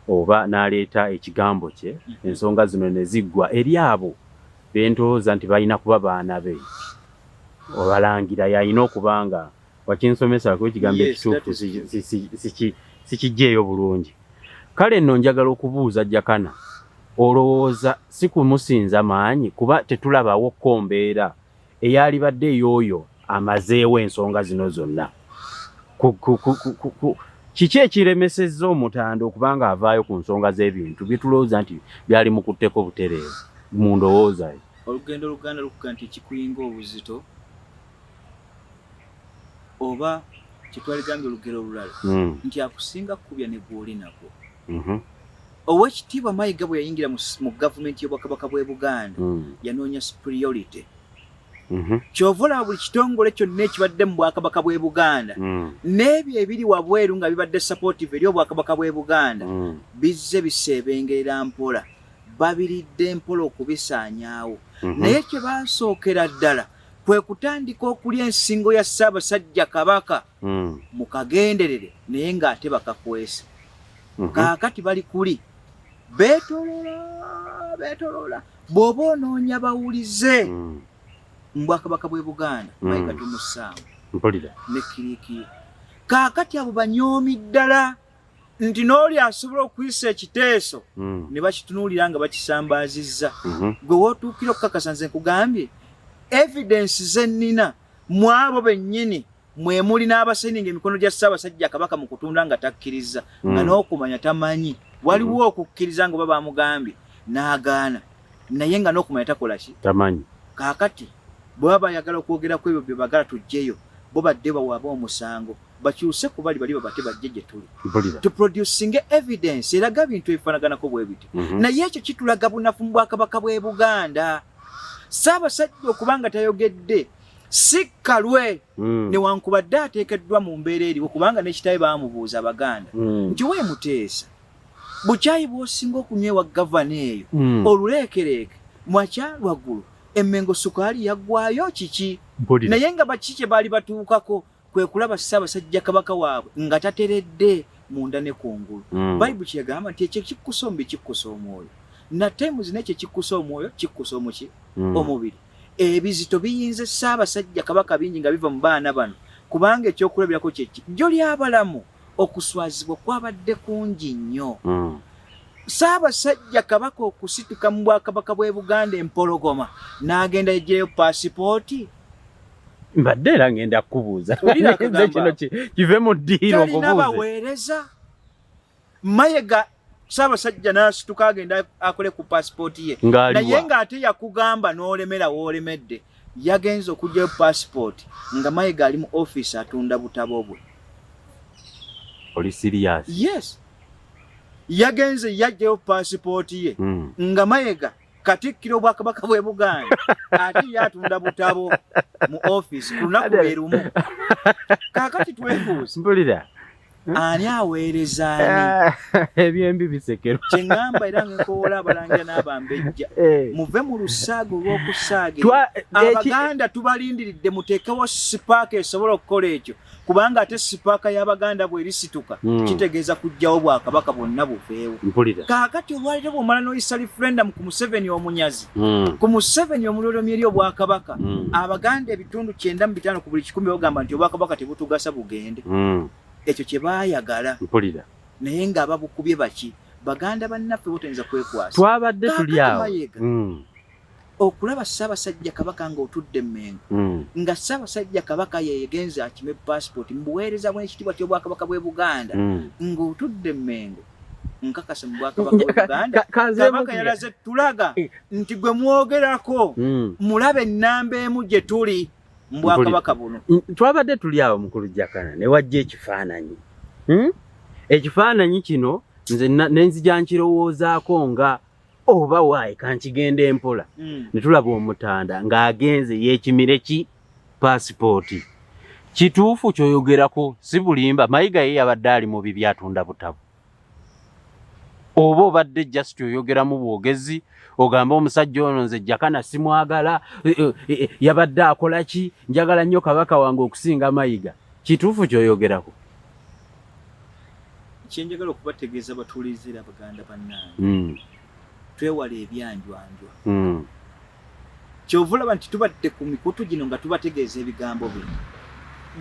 oba n'aleeta ekigambo kye ensonga zino ne ziggwa eri abo be ndowooza nti balina kuba baana be. Obalangira y'alina okuba nga wakinsomesa kuba ekigambo ekituufu sikiggyeeyo bulungi. Kale nno njagala okubuuza Jakana, olowooza si kumusinza maanyi kuba tetulabawo ko mbeera eyalibadde ey'oyo amazeewo ensonga zino zonna? Kiki ekiremesezza Omutanda okuba nga avaayo ku nsonga z'ebintu bye tulowooza nti byali mukutteko butereevu mu ndowooza ye? Olugendo Oluganda lukuga nti ekikuyinga obuzito oba kyetwaligambye olugero olulala nti akusinga kukubya ne gw'oli nagwo. Oweekitiibwa Mayiga bwe yayingira mu gavumenti y'Obwakabaka bw'e Buganda yanoonya superiority. Ky'ova olaba buli kitongole kyonna ekibadde mu Bwakabaka bw'e Buganda n'ebyo ebiri wabweru nga bibadde supportive eri Obwakabaka bw'e Buganda bizze biseebengerera mpola, babiridde mpola okubisaanyaawo. Naye kye baasookera ddala kwe kutandika okulya ensingo ya Ssaabasajja Kabaka mu kagenderere naye ng'ate bakakwese. Kaakati bali kuli beetoloola beetoloola bw'oba onoonya bawulize mu Bwakabaka bw'e Buganda Mayiga tomussaamu. Mpulira. Ne kiriikiye. Kaakati abo banyoomi ddala nti n'oli asobola okuyisa ekiteeso ne bakitunuulira nga bakisambaazizza. Gwe w'otuukira okukakasa nze nkugambye evidence ze nnina mu abo bennyini mwe muli n'abaseninga emikono gya Ssaabasajja Kabaka mu kutunda nga takkirizza nga n'okumanya tamanyi. Waliwo okukkiriza nga oba bamugambye n'agaana naye nga n'okumanya takola ki? Tamanyi. Kaakati bwe baba bayagala okwogera ku ebyo bye bagala tuggyeyo bo badde bawaabe omusango bakyuse ku bali bali babate bajje gye tuli. Tuproducinge evidence eraga bintu ebifaanaganako bwe bityo. Naye ekyo kitulaga bunafu mu Bwakabaka bw'e Buganda. Ssaabasajja okuba nga tayogedde si kalwe newankubadde ateekeddwa mu mbeera eriwo kubanga ne kitaawe baamubuuza Abaganda nti we Muteesa bukyayi bw'osinga okunywa ewa gavana eyo oluleekereeke mwakya lwaggulu Emmengo sukaali yaggwayo kiki? Naye nga baki kye baali batuukako kwe kulaba Ssaabasajja Kabaka waabwe nga tateredde munda ne kungulu. Bayibuli kye yagamba nti ekyo ekikkusa omubiri kikkusa omwoyo. Nate muzina ekyo ekikkusa omwoyo kikkusa omuki? Omubiri. Ebizito biyinze Ssaabasajja Kabaka bingi nga biva mu baana bano kubanga ekyokulabirako kye ki? Jjo ly'abalamu okuswazibwa kwabadde kungi nnyo. Ssaabasajja Kabaka okusituka mu Bwakabaka bw'e Buganda Empologoma n'agenda yeggyeyo paasipooti. Mbadde era ngenda kukubuuza. Nze kino kive mu ddiiro nkubuuze. Talina baweereza. Mayega Ssaabasajja n'asituka agenda akole ku paasipooti ye. Naye ng'ate yakugamba n'olemera w'olemedde. Yagenze okuggyayo paasipooti nga Mayiga ali mu ofiisi atunda butabo bwe. Oli serious? Yes. Yagenze yaggyayo paasipooti ye nga Mayiga Katikkiro Obwakabaka bw'e Buganda ate ye atunda butabo mu ofiisi ku lunaku lwe lumu. Kaakati twebuuze. Mpulira. Ani aweereza ani? Ebyembi bisekerwa. Kyeŋŋamba era ngenkowoola abalangira n'abambejja, muve mu lusaaga olw'okusaaga. Abaganda tubalindiridde, muteekewo spark esobola okukola ekyo, kubanga ate spark y'Abaganda bw'erisituka, kitegeeza kuggyawo bwakabaka bwonna buveewo. Kaakati olwaliro bw'omala n'oyisa referendum ku Museveni omunyazi, ku Museveni omulolomye eri obwakabaka, Abaganda ebitundu 95 ku buli 100 bagamba nti obwakabaka tebutugasa, bugende. Ekyo kye baayagala. Naye ng'ababukubye baki? Baganda bannaffe botoyinza kwekwasa. Twabadde tuli Kaakati awo. Mayiga, okulaba Ssaabasajja Kabaka ng'otudde Mmengo, nga Ssaabasajja Kabaka yeyegenza akime passport mu buweereza bw'ekitiibwa ky'Obwakabaka bw'e Buganda, ng'otudde Mmengo, nkakasa mu Bwakabaka bw'e Buganda Kabaka yalaze tulaga nti gwe mwogerako, mulabe ennamba emu gye tuli mu bwakabaka buno. Twabadde tuli awo, mukulu Jakana, ne wajja ekifaananyi. Ekifaananyi kino nze ne nzija nkirowoozaako nga oba waayi kankigenda empola, ne tulaba omutanda ng'agenze yeekimire ki paasipooti. Kituufu kyoyogerako, si bulimba? Mayiga ye yabadde ali mu bibi, atunda butabo, oba obadde just oyogeramu bwogezi ogambe omusajja ono nze Jakana simwagala, yabadde akola ki, njagala nnyo kabaka wange okusinga Mayiga? Kituufu kyoyogerako? Kyenjagala okubategeeza, batuuliza era Abaganda bannange, twewala ebyanjwanjwa. Kyova olaba nti tubadde ku mikutu gino nga tubategeeza ebigambo bino.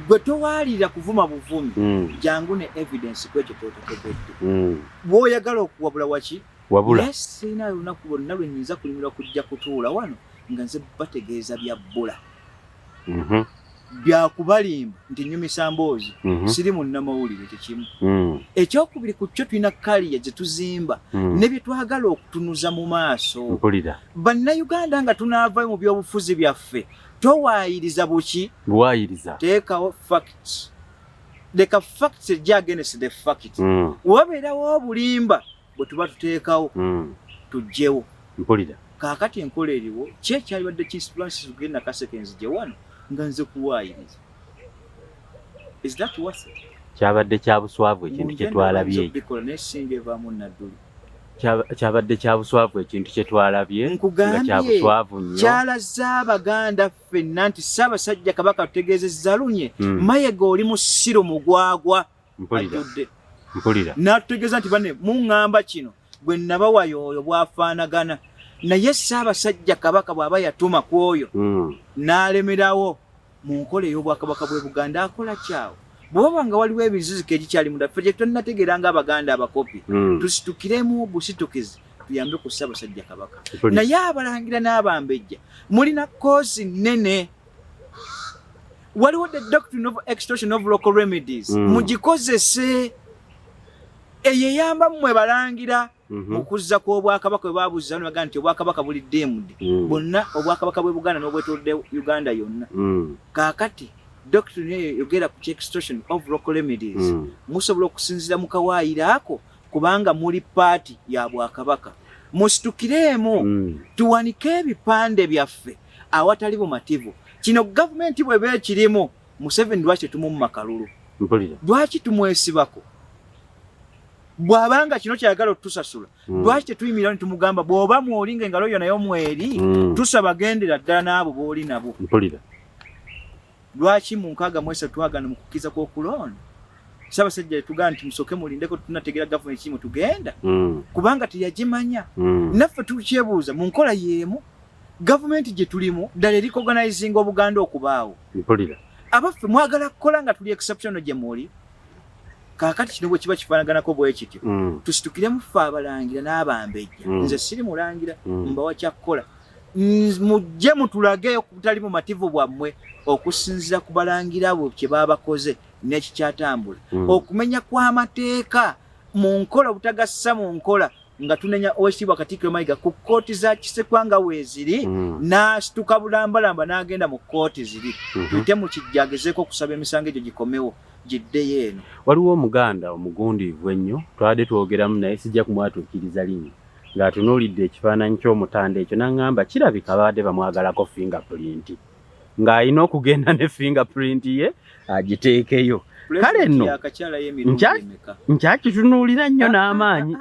Gwe towaalirira kuvuma buvumi, jangu ne evidence ku ekyo kyotategedde. Bw'oyagala okuwabula waki? Wabula. Naye sirina lunaku lwonna lwe nnyinza kulimirwa kujja kutuula wano nga nze bategeeza bya bbula, byakubalimba nti nnyumisa mboozi. Siri munnamawulire, ekyo kimu. Ekyokubiri, ku kyo tulina kaliya gye tuzimba ne bye twagala okutunuza mu maaso. Bannayuganda, nga tunaavayo mu byobufuzi byaffe, towaayiriza buki? Buwaayiriza. Teekawo facts, leka facts ejja against the fact. Wabeerawo obulimba bwe tuba tuteekawo, tuggyewo. Kaakati enkola eriwo ki ekyalibadde kinsitulansi tugenda Nakaseke nzije wano nga nze kuwaayiriza? Is that worth it? Kyabadde kya buswavu ekintu kye twalabye ekyo. Bikola naye singa evaamu nadduli. Kyabadde kya buswavu ekintu kye twalabye nga kya Nkugambye, buswavu nnyo. Kyalaze Abaganda ffenna nti Ssaabasajja Kabaka tutegeezezza lunye, Mayega oli musiru mugwagwa ajjudde. N'atutegeeza nti bane muŋŋamba kino gwe nabawayo oyo bw'afaanagana, naye Ssaabasajja Kabaka bw'aba yatuma ku oyo n'alemerawo mu nkola ey'Obwakabaka bw'e Buganda, akola kyawo. Bwe waba nga waliwo ebiziziko egikyali munda ffe gye tutannategeera ng'Abaganda abakopi, tusitukiremu busitukizi tuyambe ku Ssaabasajja Kabaka. Naye abalangira n'abambejja mulina koosi nnene. Waliwo the doctrine of extortion of local remedies, mugikozese. Eyo eyamba mmwe balangira mu kuzza kw'obwakabaka. Bwe babuzza ne bagamba nti obwakabaka buli deemed, bwonna obwakabaka bw'e Buganda n'obwetoolodde Uganda yonna. Kaakati doctrine eyo yogera ku extortion of local remedies. Musobola okusinziira mu kawaayiro ako kubanga muli part ya bwakabaka. Musitukireemu, tuwanike ebipande byaffe awatali bumativu. Kino gavumenti bw'eba ekirimu, Museveni lwaki tetumumma kalulu? Lwaki tumwesibako? Bw'abanga kino kyayagala otutusasula, lwaki tetuyimirira ne tumugamba, bw'oba mwoli nga engalo yo nayo mweri, tusaba gendera ddala n'abo b'oli nabo? Lwaki mu 63 twagana mu kukkiriza kw'okulonda? Ssaabasajja yatugamba nti musooke mulindeko, tunategeera gavumenti ki mwe tugenda, kubanga teyagimanya. Naffe tukyebuuza mu nkola y'emu, gavumenti gye tulimu ddala ericognizinga Obuganda okubaawo? Abaffe, mwagala kukola nga tuli exceptional gye muli? Kaakati kino bwe kiba kifaanaganako bwe kityo, tusitukiremu ffe abalangira n'abambejja. Nze siri mulangira, mbawa kyakkola. Mujje mutulage obutali bumativu bwammwe okusinziira ku balangira abo kye babakoze n'ekikyatambula, okumenya kw'amateeka mu nkola, obutagassa mu nkola, nga tunenya Owekitiibwa Katikkiro Mayiga ku kkooti za Kisekwa nga weeziri, n'asituka bulambalamba n'agenda mu kkooti ziri. Tuyite mu kijja agezeeko okusaba emisango egyo gikomewo, giddeyo eno. Waliwo omuganda omugundiivu ennyo twabadde twogeramu naye, sijja kumwatuukiriza linnya, ng'atunuulidde ekifaananyi ky'omutanda ekyo n'aŋŋamba kirabika babadde bamwagalako fingerprint, ng'alina okugenda ne fingerprint ye agiteekeyo. Kale nno Yakakyalayo emirundi emeka? Nkyakitunuulira nnyo n'amaanyi.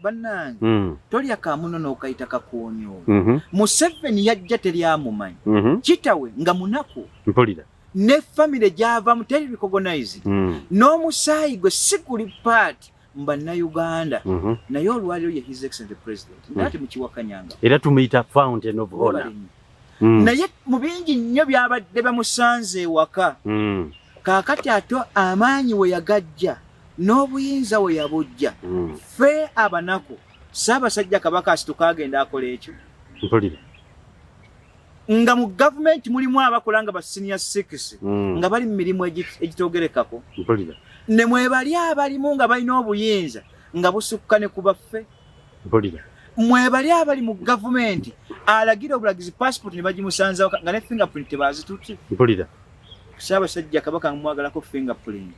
Bannange, tolya kamuno n'okayita kakoonyo. Museveni yajja teryamumanyi, kitawe nga munaku, Mpulira. ne famire gy'avamu teri recognized, n'omusaayi gwe si guli part mu Bannayuganda, naye olwaliro ye His Excellent President, naye temukiwakanyanga. Era tumuyita fountain of honor. Webale nnyo. Naye mu bingi nnyo byabadde bamusanze ewaka, kaakati ate amaanyi we yagajja n'obuyinza we yabujja, ffe abanaku, Ssaabasajja Kabaka asituka agenda akola ekyo? Mpulira. Nga mu gavumenti mulimu abakola nga ba senior six, nga bali mu mirimu egitogerekako, Mpulira. ne mwebali abalimu nga balina obuyinza nga busukka ne ku baffe. Mpulira. Mwebali abali mu gavumenti alagira obulagizi passport ne bagimusanza waka, nga ne fingerprint tebazitutte. Mpulira. Ssaabasajja Kabaka mwagalako fingerprint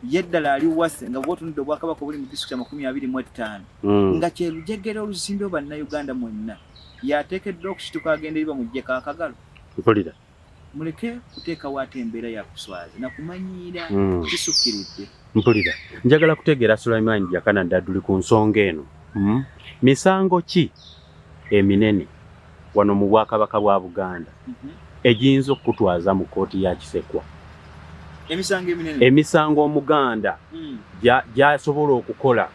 ye ddala ali wase, nga bw'otunudde obwakabaka obuli mu disitulikiti 25, nga kyerujegere oluzimbe Bannayuganda mwenna, yateekeddwa okusituka agenda eri bamuggyeko akagalo. Mpulira. Muleke kuteekawo ate embeera ya kuswaza nakumanyiira, kisukkiridde. Mpulira. Njagala kutegeera, Sulaiman Jakana Nadduli, ku nsonga eno. Misango ki eminene wano mu Bwakabaka bwa Buganda egiyinza okukutwaza mu kkooti ya Kisekwa? Emisango eminene? Emisango Omuganda gy'asobola okukola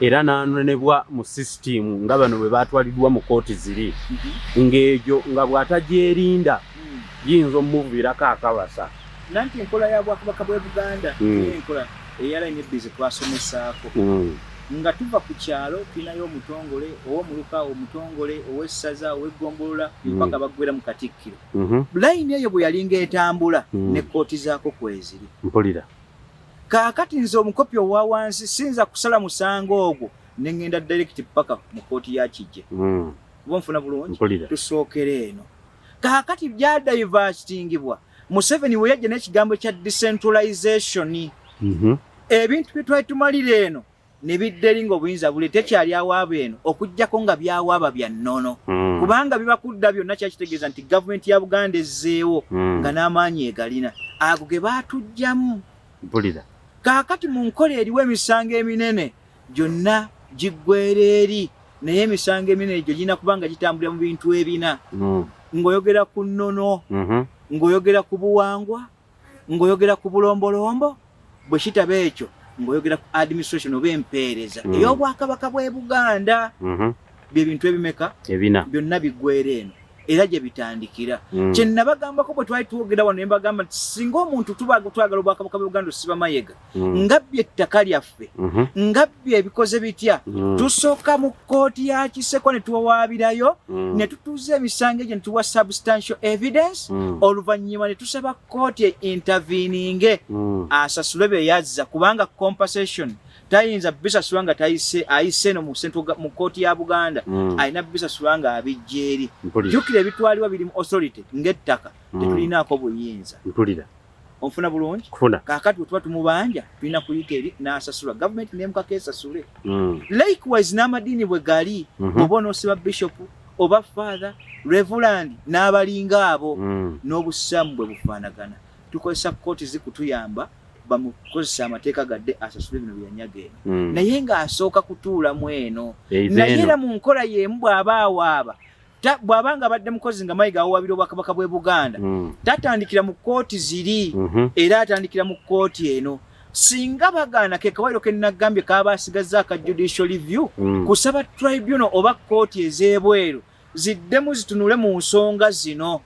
era n'anonebwa mu sisitimu nga bano bwe batwaliddwa mu kkooti ziri, ng'egyo nga bw'atagyerinda giyinza omuviirako akabasa. Nanti enkola ya Bwakabaka bw'e Buganda, enkola eya line ebbiri twasomesaako, nga tuva ku kyalo tulinayo omutongole, ow'omuluka, omutongole ow'essaza, ow'eggombolola, mpaka baggwera mu Katikkiro. Layini eyo bwe yalinga etambula, ne kkooti zaako kweziri. Mpulira. Kaakati nze omukopi owa wansi siyinza kusala musango ogwo ne ŋŋenda direct paka mu kkooti ya Kijje. Oba nfuna bulungi? Mpulira. Tusookera eno. Kaakati byadivertingibwa Museveni we yajja n'ekigambo kya decentralization, ebintu bye twali tumalira eno ne bidda eri ng'obuyinza buli tekyali awaaba eno, okuggyako nga byawaaba bya nnono, kubanga bibakudda byonna kyakitegeeza nti gavumenti ya Buganda ezzeewo, nga n'amaanyi egalina ago ge baatuggyamu. Mpulira. Kaakati mu nkola eriwo, emisango eminene gyonna giggwera eri, naye emisango eminene gyo girina kuba nga gitambulira mu bintu ebina: ng'oyogera ku nnono, ng'oyogera ku buwangwa, ng'oyogera ku bulombolombo. Bwe kitaba ekyo, ng'oyogera ku administration oba empeereza ey'Obwakabaka bw'e Buganda. Bye bintu ebimeka? Ebina. Byonna biggwera eno era gye bitandikira. Kye nabagambako bwe twali twogera wano, ne mbagamba nti singa omuntu tuba twagala Obwakabaka bwe Buganda osiba Mayega, nga bbye ettaka lyaffe, nga bbye ebikoze bitya, tusooka mu kkooti ya Kisekwa ne tuwawaabirayo, ne tutuuza emisango egyo, ne tuwa substantial evidence, oluvannyuma ne tusaba kkooti interveninge, asasule bye yazza, kubanga compensation tayinza bisasula nga tayise ayise eno mu central mu kkooti ya Buganda. Alina bisasula nga abijja eri. Jjukira ebitwalibwa biri mu authority ng'ettaka, tetulinaako buyinza. Mpulira. Onfuna bulungi? Kufuna. Kaakati bwe tuba tumubanja, tulina kuyita eri n'asasula, gavumenti n'emukaka esasule. Likewise n'amadiini bwe gali, bw'oba onoosiba bishop oba father, reverend n'abalinga abo, n'obusiraamu bwe bufaanagana, tukozesa kkooti zikutuyamba bamukozesa amateeka gadde asasule bino bye yanyaga eno, naye ng'asooka kutuulamu eno. Eize Naye eno. era mu nkola y'emu, bw'aba awaaba, bw'aba nga abadde mukozi nga Mayiga awawabira Obwakabaka bw'e Buganda, tatandikira mu kkooti ziri, era atandikira mu kkooti eno. Singa bagaana, ke kawairo ke nagambye kaba asigazza aka judicial review, kusaba tribunal oba kkooti ez'ebweru ziddemu zitunule mu nsonga zino,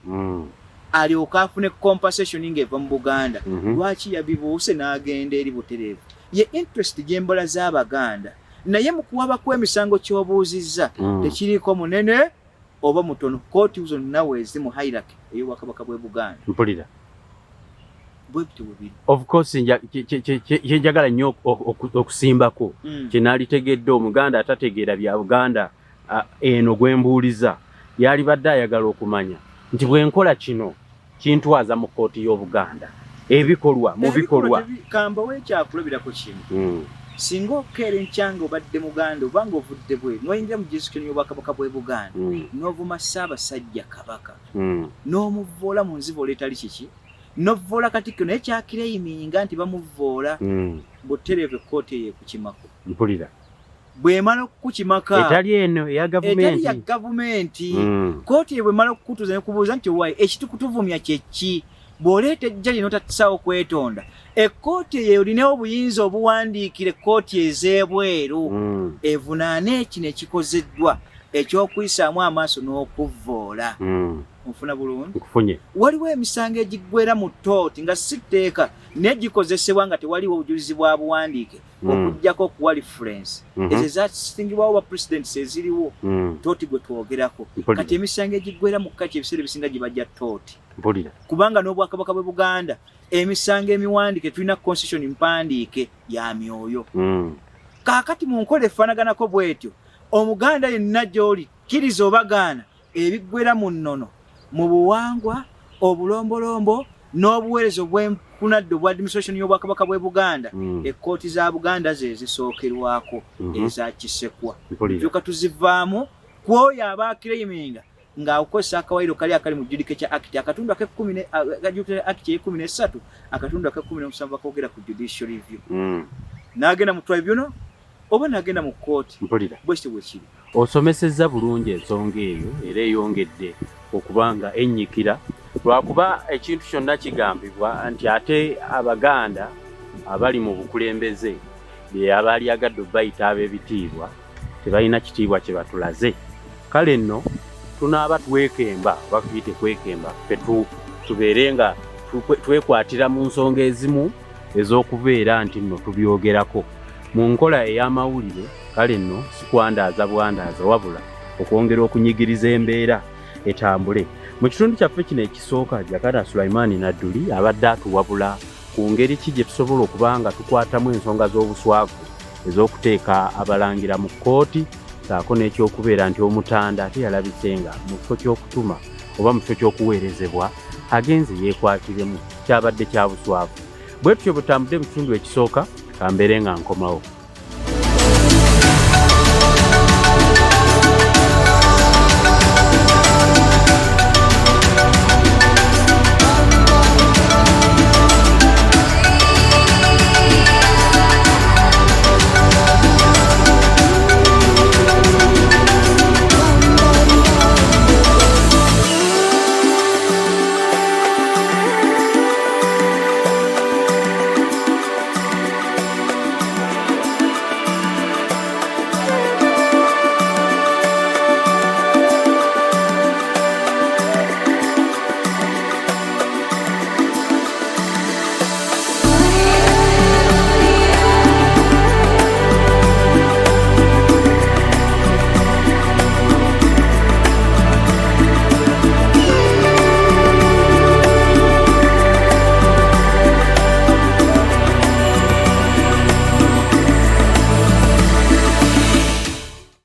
alyoke afune compensation ng'eva mu Buganda. Lwaki yabibuuse n'agenda eri butereevu? Ye interest gy'embola z'Abaganda. Naye mu kuwaba kw'emisango ky'obuuzizza, tekiriiko munene oba mutono, kkooti zonna weezi mu hierarchy ey'Obwakabaka bw'e Buganda. Mpulira. Bwe bityo bwe biri. Of course, kyenjagala nnyo okusimbako, kyenaalitegedde, Omuganda atategeera bya Buganda eno gwe mbuuliza yalibadde ayagala okumanya nti bwe nkola kino kintwaza mu kkooti y'Obuganda, ebikolwa mu bikolwa. Kambawo ekyakulabirako kimu. Singa okeera enkyanga obadde Muganda obanga ovudde bweru noyingira mu jurisdiction y'Obwakabaka bw'e Buganda, n'ovuma Ssaabasajja Kabaka, n'omuvoola mu nzivoola etali kiki, Novvoola Katikkiro naye kyakireyiminga nti bamuvvoola. Butereevu ekkooti eyo ekukimako. Mpulira. Bw'emala okukukimaka etali eno eya gavumenti, etali ya gavumenti. Kkooti eyo bw'emala okukutuuza nekubuuza nti owaaye ekitukutuvumya kye ki, bw'oleeta ejja lino otatusaawo kwetonda, ekkooti eyo olinawo obuyinza obuwandiikira ekkooti ez'ebweru evunaane kino ekikozeddwa eky'okuyisaamu amaaso n'okuvvoola. Onfuna bulungi? Nkufunye. Waliwo emisango egiggwera mu ttooti nga si tteeka naye gikozesebwa nga tewaliwo bujulizi bwa buwandiike okuggyako okuwa reference. Ezo ezasingibwawo ba presidents eziriwo ttooti gwe twogerako. Kati emisango egiggwera mu kkaki ebiseera ebisinga giba gya ttooti. Mpulira. Kubanga n'Obwakabaka bwe Buganda emisango emiwandiike tulina constitution mpandiike ya myoyo. Kaakati mu nkola efaanaganako bw'etyo, Omuganda yenna gy'oli kkiriza oba gaana ebiggwera mu nnono, mu buwangwa, obulombolombo n'obuweereza obw'enkunadde obwa administration y'Obwakabaka bw'e Buganda, ekkooti za Buganda ze zisookerwako eza Kisekwa. Tuka tuzivaamu ku oyo aba aclaiminga ng'akozesa akawayiro kali akali mu Judicature Act akatundu ak'ekkumi ne Judicature Act ey'ekkumi n'essatu akatundu ak'ekkumi n'omusanvu akoogera ku judicial review. N'agenda mu tribunal oba n'agenda mu kkooti. Mpulira. Bwe kityo bwe kiri. Osomesezza bulungi ensonga eyo era eyongedde okuba nga ennyikira lwakuba ekintu kyonna kigambibwa nti ate Abaganda abali mu bukulembeze be abaalyagadde obayita ab'ebitiibwa tebalina kitiibwa kye batulaze. Kale nno tunaaba twekemba oba tuyite kwekemba ffe tubeere nga twekwatira mu nsonga ezimu ez'okubeera nti nno tubyogerako mu nkola ey'amawulire. Kale nno si kwandaaza bwandaaza wabula okwongera okunyigiriza embeera etambule. Mu kitundu kyaffe kino ekisooka, Jakana Sulaimaani Nadduli abadde atuwabula ku ngeri ki gye tusobola okuba nga tukwatamu ensonga z'obuswavu ez'okuteeka abalangira mu kkooti, ssaako n'ekyokubeera nti Omutanda ate yalabise nga mu kifo ky'okutuma oba mu kifo ky'okuweerezebwa agenze yeekwatiremu. Kyabadde kya buswavu. Bwe tutyo bwe tutambudde mu kitundu ekisooka, kambeere nga nkomawo.